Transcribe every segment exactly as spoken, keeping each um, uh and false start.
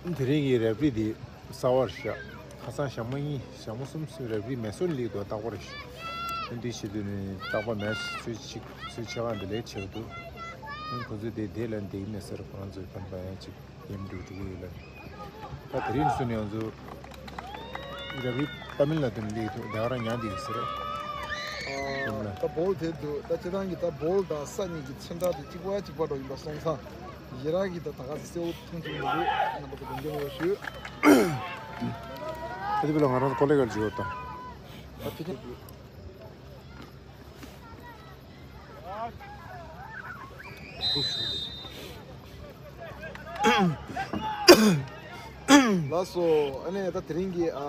དེ་རིང་གི་རེ་ཕི་རི་དེ་གསར་བ་རེད་ཤག་ཁ་སང་ཞག་མ་གཉིས་ཞག་མ་གསུམ་ཙམ་རེ་ཕི་རི་མེད་སོང་ལིག་དུ་རྟག་པར་རེད་ཤག་འདི་བྱེད་དུས་ནས་རྟག་པར་མེད་ཚུལ་ཅིག་ཚུལ་ཆེ་ག་འདི་ལས་ཆེ་གི་འདུག་ཁོ་ཚོས་དེ་དེ་ལ་འདི་ཡིན་མེད་ཟེར་ཁོ་རང་ཚོའི་ཕན་པ་ཡང་ཅིག་ཡིན་འགྲོ་འགྲོ་གི་ཡོད་ལ། ད་དེ་རིང་སུ་ནས་ང་ཚོ་རེ་ཕི་རི་ཏ་མིལ་ནཱ་ཌུ་ནས་ལིག་དུ་དེ་ག་རང་ཉག་འདི་ཡིན་ཟེར། ཨ། ད་བོལ་དེ་འདུག་ད་སྤྱིར་བཏང་གི་ད་བོལ་དང་ས་གཉིས་ཀྱི་ཚོན་ཁྲ་དེ་གཅིག་པ་གཅིག་པ་འདྲ་ཡིན་པ་སོང་ཙང་། ཡི་རག་གི་ད་ད་ག་ཚོད་གསལ་པོ་མཐོང་ཐུབ་མི་འདུག་རྣམ་པ་ཚོ་སྒོམ་རྒྱུ་མང་པོ་ཞུ། ཨ་དེ་བས་ལ་ང་རང་ཚོ་ཀོ་ལེ་གར་བརྗོད་དང་། ད་དེ་ཀྱང་ལགས་སོ། ཨ་ནི་ད་དེ་རིང་གི་ཨ་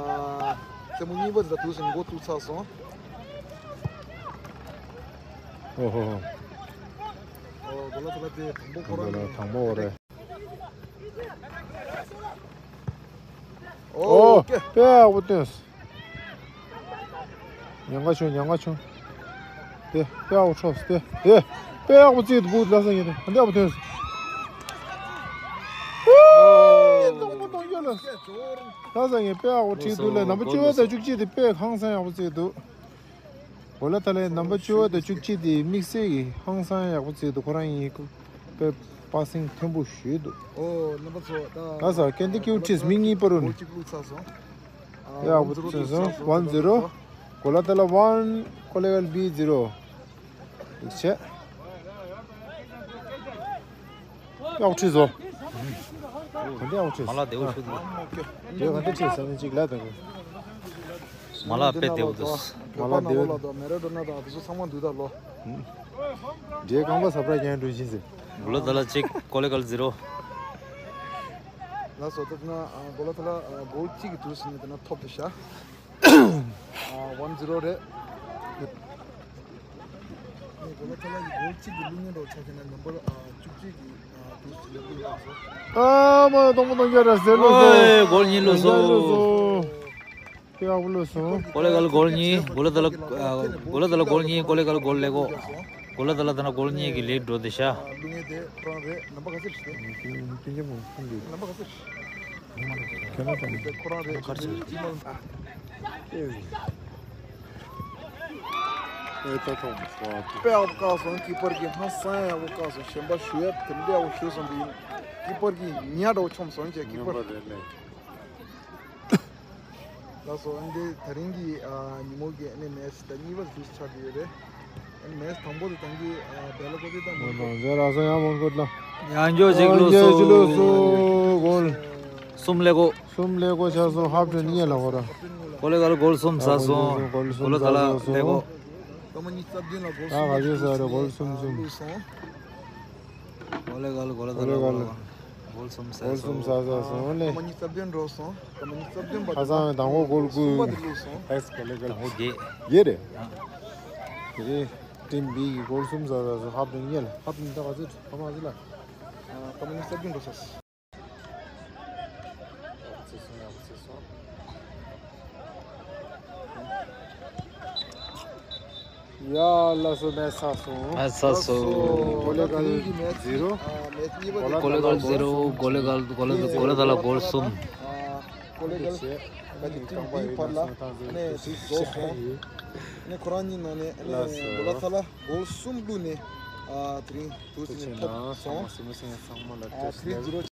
རྩེད་མོ་གཉིས་པ་དེ་ད་དུས་སུ་འགོ་བཙུགས་ཚར་སོང་། ཨོ་ཧོ་ཧོ། ཨོ་གོ་ལ་ཐ་ལ་དེ་དང་པོ་ཁོ་རང་ནས་དང་པོ་རེད། ཨོ་ཨོ་ཀེ། དཔེ་ཡག་པོ་བཏོན། ཉེན་ཁ་བྱུང་ཉེན་ཁ་བྱུང་། དེ་དཔེ་ཡག་པོ་འཕྲོགས་དེ་དེ་དཔེ་ཡག་པོ་བརྩིས་འདུག་ལྷ་ས་ངན་དེ་ཧ་འདི་ཡག་པོ་བཏོན། ཧུའུ་གཏོང་པོ་གཏོང་རྒྱུ་ལ། ལྷ་ས་ངན་དཔེ་ཡག་པོ་བྲིས་འདུག་ལ་ནམ་པ་བཅུ་པ་དང་བཅུ་གཅིག་དེ་དཔེ་ཧང་སང་ཡག་པོ་བརྩིས་འདུག་གོ་ལ་ཐ་ལའི་ནམ་པ་བཅུ་པ་དང་བཅུ་གཅིག་དེ་དམིགས་བསལ་གྱི་ཧང་སང་ཡག་པོ་བརྩིས་འདུག་ཁོ་རང་ཡིན་དཔེ་པར་སེང་མཐོན་པོ་ཞུས་འདུག་ཨོ་རྣམ་པ་ཚོ་ད་ལ་ས་ཀན་ཏི་ཀིའུ་ཊིས་མི་གཉིས་བར་དུ་ནས་གཅིག་བླུགས་ཚར་སོང་། ཡག་པོ་བརྩིས་སོང་། ཝན་ཛི་རོ། གོ་ལ་ཐ་ལ་ཝན། ཀོ་ལེ་གལ་བི་ཛི་རོ། ལེགས་བྱས། ཡག་ཁྲིད་བཟོ། ག་འདྲ་ཡག་ཁྲིད། མ་ལ་བདེ་བོ་ཞུ་འདུག་དེ་ག་འདྲ་ཁྲིད་ཟེར་ན་ཅིག་ལ་དང་། མ་ལ་དཔེ་བདེ་བོ་འདུག་མ་ལ་བདེ་བོ། མེ་ར་ཌོ་ན་དང་དེ་ཚོ་ཚང་མ་འདུག་ད་ལོ། འདྲའི་རྐང་པ་ས་བྲག་རྒྱན་འགྲུལ་ཕྱིན་ཟེར། གོ་ལ་ཐ་ལ་གཅིག་ཀོ་ལེ་གལ་ཛི་རོ། ལགས་སོ་ད་ན་གོ་ལ་ཐ་ལ་གོལ་གཅིག་གི་དུས་སུ་ནི་དེ་ན་ཐོབ་དེ་ཤ། ཨ་ཝན་ཛི་རོ་རེད། ངས་གོ་ལ་ཐ་ལ་གི་གོལ་གཅིག་གི་བླུགས་མཁན་འདྲ་ཆ་བཞག་ན་ནམ་བར་ཨ་བཅུ་གཅིག་གི་ཨ་དུས་སུ་ལེགས་པོ་ཡོད་པ་སོ། ཨ་མ་གཏོང་པོ་གཏོང་རྒྱ་ར་ཟེར་ལོ་ཟེར། ཨོའི་གོལ་གཉིས་བླུགས་སོང་། དཔེ་ཡག་པོ་བླུགས་སོང་། ཀོ་ལེ་གལ་གོལ་གཉིས། གོ་ལ་ཐ་ལ་ཨ་གོ་ལ་ཐ་ལ་གོལ་གཉིས། ཀོ་ལེ་གལ་གོལ་ལེགས་གོ། གོ་ལ་ཐ་ལ་ཐ་ན་གོལ་གཉིས་ཀྱི་ལེགས་འགྲོ་དེ་ཤ། བླུགས་མཁན་དེ་ཁོ་རང་རེད། ནམ་པ་ག་ཚོད་རེད་དེ། ནམ་པ་ག་ཚོད་རེད། ཁྱེད་རང་དང་། ཁོ་རང་རེད། ཁ་ཆེ། ཨེ་ད་ཐོང་། དཔེ་ཡག་པོ་བཀག་སོང་། ཀི་པར་གྱིས་ཧང་སང་ཡག་པོ་བཀག་སོང་། གཞན་པ་ཞུ་ཡ་དེ་འདྲ་ཡག་པོ་ཞུས་སོང་། དེ་ཡིན། ཀི་པར་གྱིས་ཉ་འདྲ་བོ་མཆོངས་སོང་ཅེས་ཀི་པར། ལགས་སོ། ཨ་འདི་ད་རིང་གི་ཨ་ཉིན་མོ་གི་ཨ་ནི་མེ་ཆི་ད་གཉིས་པ་ཞུ་ཆགས་ཀྱི་ཡོད་རེད། ཨ་ནི་མེ་ཆི་དང་པོ་དེ་ད་གིན་ཨ་བེ་ལ་ཀོ་ཏི་དང་མོན་གྷོ། ཟེར་ར་སོང་ཡང་མོན་གྷོ་ལ། ཡང་འཇོག་ཅིག་ལོ་སོ། གོལ་གསུམ་ལེགས་གོ། གསུམ་ལེགས་གོ་ཆགས་སོང་། ཧབ་ཏུ་གཉིས་ལ་གོ་ར། ཀོ་ལེ་གལ་གོལ་གསུམ་ཟ་སོང་། གོ་ལེ་གལ་ལེགས་གོ། སྐར་མ་གཉིས་རྩ་བདུན་ལ་གོལ་གསུམ་ལ་བླུགས་སོང་། གོ་ལེ་གལ་གོ་ལེ་གལ་གོལ་གསུམ་ཟ་སོང་། གསུམ་ཟ་སོང་ལེ། སྐར་མ་གཉིས་རྩ་བདུན་འགྲོ་སོང་། སྐར་མ་གཉིས་རྩ་བདུན་པ་ཁ་སང་དང་པོ་གོལ་དགུ། གསུམ་པ་དེ་བླུགས་སོང་། ཨེག་སི་གོ་ལེ་གལ་དང་པོ་བརྒྱད། བརྒྱད་རེད། དེ་རིང་ཊིམ་བི་གི་གོལ་གསུམ་ཟ་ཟ་སོང་། ཧབ་ཏུ་གཉིས་ལ། ཧབ་ཏུ་གཉིས་ད་ག་ཚོད་ཁ་མ་ཟི་ལ། སྐར་མ་གཉིས་རྩ་བདུན་འགྲོ་སོང་། ཡ་ལགས་སོ། མེ་ཆི་ཚར་སོང་། མེ་ཆི་ཚར་སོང་། གོ་ལེ་གལ་ཛི་རོ། གོ་ལེ་གལ་ཛི་རོ། གོ་ལེ་གལ་གོ་ལེ་གོ་ལེ་ཐ་ལ་གོལ་གསུམ། གོ་ལེ་གལ་གྱི་ཊིམ་བི་བར་ལ་ཨ་ནི་དེ་རྫོགས་སོང་། ཨ་ནི་ཁོ་རང་གཉིས་ནང་ནས་ཨ་ནི་གོ་ལ་ཐ་ལ་གོལ་གསུམ་བླུགས་ནས་ཨ་དེ་རིང་དུས་ཚོད་ནས་ཐོབ་སོང་། ཨ་ཐི་རི་ཛི་རོ་